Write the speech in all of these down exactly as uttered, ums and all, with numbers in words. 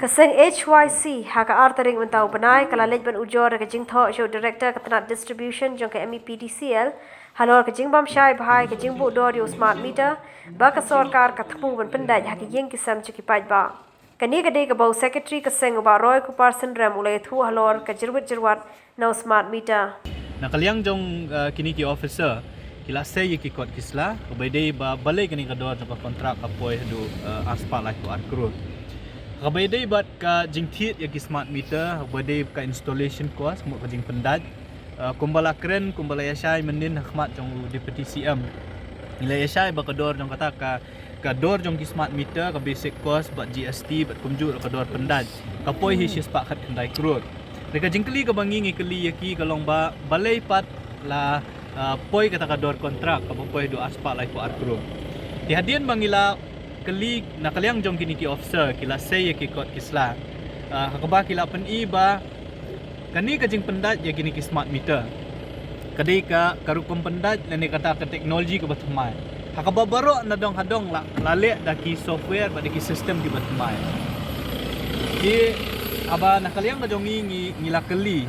Ka seng H Y C ha ka ar tarik mynta u bnai ka la leit ban ujor da ka jingthoh sha u Director ka tnat Distribution jong ka M E P D C L halor ka jingbym shai bha ïa ka jingbuh dor ïa u smart meter ba ka sorkar ka thmu ban pyndait ha ka ïing ki sem jong ki paidbah. Kane ka dei kaba u Secretary ka seng u Bah Roy Kupar Synrem u la ïathuh halor ka jyrwit jyrwat na u smart meter. Na ka liang jong uh, kine ki officer ki la sei ïa ki kot ki sla kaba ïadei ba balei kane ka dor jong ka kontrak ka poi haduh uh, arspah laiphew ar klur. Kaba ïadei bad ka jingthied ïa ki smart meter kaba ïadei ka installation cost mo ka jingpyndait uh, kumba la kren kumba la ïashai mynnin ha khmat jong u Deputy C M. Ngi la ïashai ba ka dor jong kata ka ka dor jong ki smart meter ka basic cost bad G S T bad kumjuh ka dor pyndait ka poi hi shispah khatkhyndai klur. Te ka jingkylli kaba ngi ngi kylli ïa ki ka long ba balei pat la uh, poi kata ka dor kontrak kaba poi haduh arspah laiphew ar klur. Te hadien ba ngi la kylli na ka liang jong kine ki officer ki la sei ïa ki kot ki sla uh, ha kaba ki la pyni ba kane ka jingpyndait ïa kine ki smart meter ka dei ka ka rukom pyndait lane kata ka teknoloji kaba thymmai. Ha kaba baroh na dong ha dong la la leh da ki software bad da ki system kiba thymmai. Ki haba na ka liang ka jong ngi ngi ngi la kylli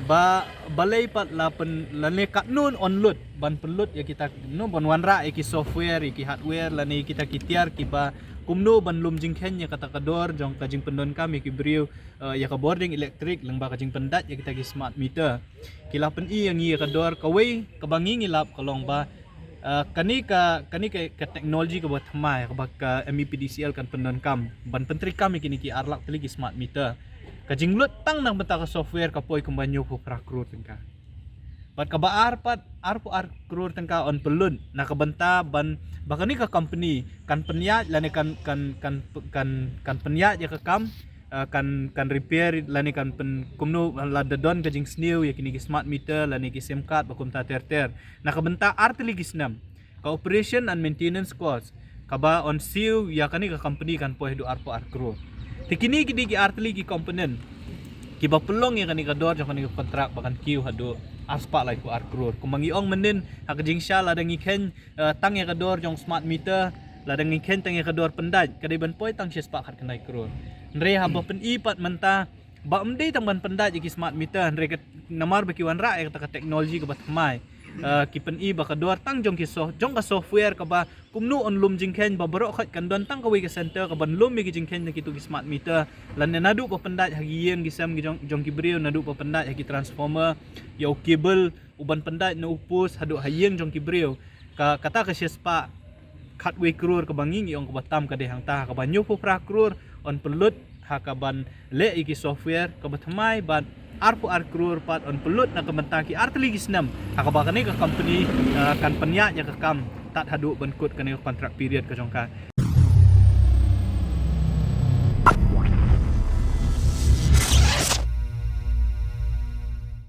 ba balei pat la pyn lane katno yn lut ban pynlut ïa kita no ban wanrah ïa ki software ïa ki hardware lane kita ki tiar kiba kumno ban lum jingkheiñ ïa kata ka dor jong ka jingpyndonkam ïa ki briew uh, ïa ka bording elektrik lyngba ka jingpyndait ïa kita ki smart meter. Ki la pyni ïa ngi ïa ka dor kawei kaba ngi ngi lap ka long ba uh, kane ka kane ka, ka teknoloji kaba thymmai kaba ka M E P D C L kan pyndonkam ban pyntreikam ïa kine ki ar lak tylli ki smart meter. Ka jinglut tang na bynta ka software ka poi kumba hynñiewphew phra klur tyngka. Bad kaba ar pat arphew ar klur tyngka yn pynlut na ka bynta ban ba kane ka company kan pynïaid lane kan kan kan kan kan pynïaid ïa ka kam uh, kan kan repair lane kan pyn kumno lada don ka jingsniew ïa kine ki smart meter lane ki sim card ba kumta ter ter. Na ka bynta ar tylli ki snem ka operation and maintenance cost kaba yn siew ïa kane ka company kan poi haduh arphew ar klur. Te kine ki dei ki ar tylli ki component kiba pynlong ïa kane ka dor jong kane ka kontrak ba kan kiew haduh arspah laiphew ar klur. Kumba ngi ong mynnin ha ka jingshai lada ngi kheiñ uh, tang ïa ka dor jong smart meter lada ngi kheiñ tang ïa ka dor pyndait ka dei ban poi tang shispah khatkhyndai klur. Hynrei haba pyni pat mynta ba ym dei tang ban pyndait ïa ki smart meter hynrei ka namar ba ki wanrah ïa kata ka teknoloji kaba thymmai uh, ki pyni ba ka dor tang jong ki so jong ka software kaba kumno yn lum jingkheiñ ba baroh khoit kan don tang kawei ka center kaban lum ïa ki jingkheiñ na kitu ki smart meter lane naduh ba pyndait ha ki ïing ki sem ki jong jong ki briew naduh ba pyndait ha ki transformer ïa u cable uban pyndait na u post haduh ha ïing jong ki briew. Ka kata ka shispah khatwei klur kaba ngi ngi ong kaba tam ka dei hangta kaba hynñiewphew phra klur yn pynlut ha kaban leh ïa ki software kaba thymmai bad arphew ar klur pat yn pynlut na ka bynta ki ar tylli ki snem ha kaba kane ka company uh, kan pynïaid ïa ka kam tad haduh ban kut kane ka contract period ka jong ka.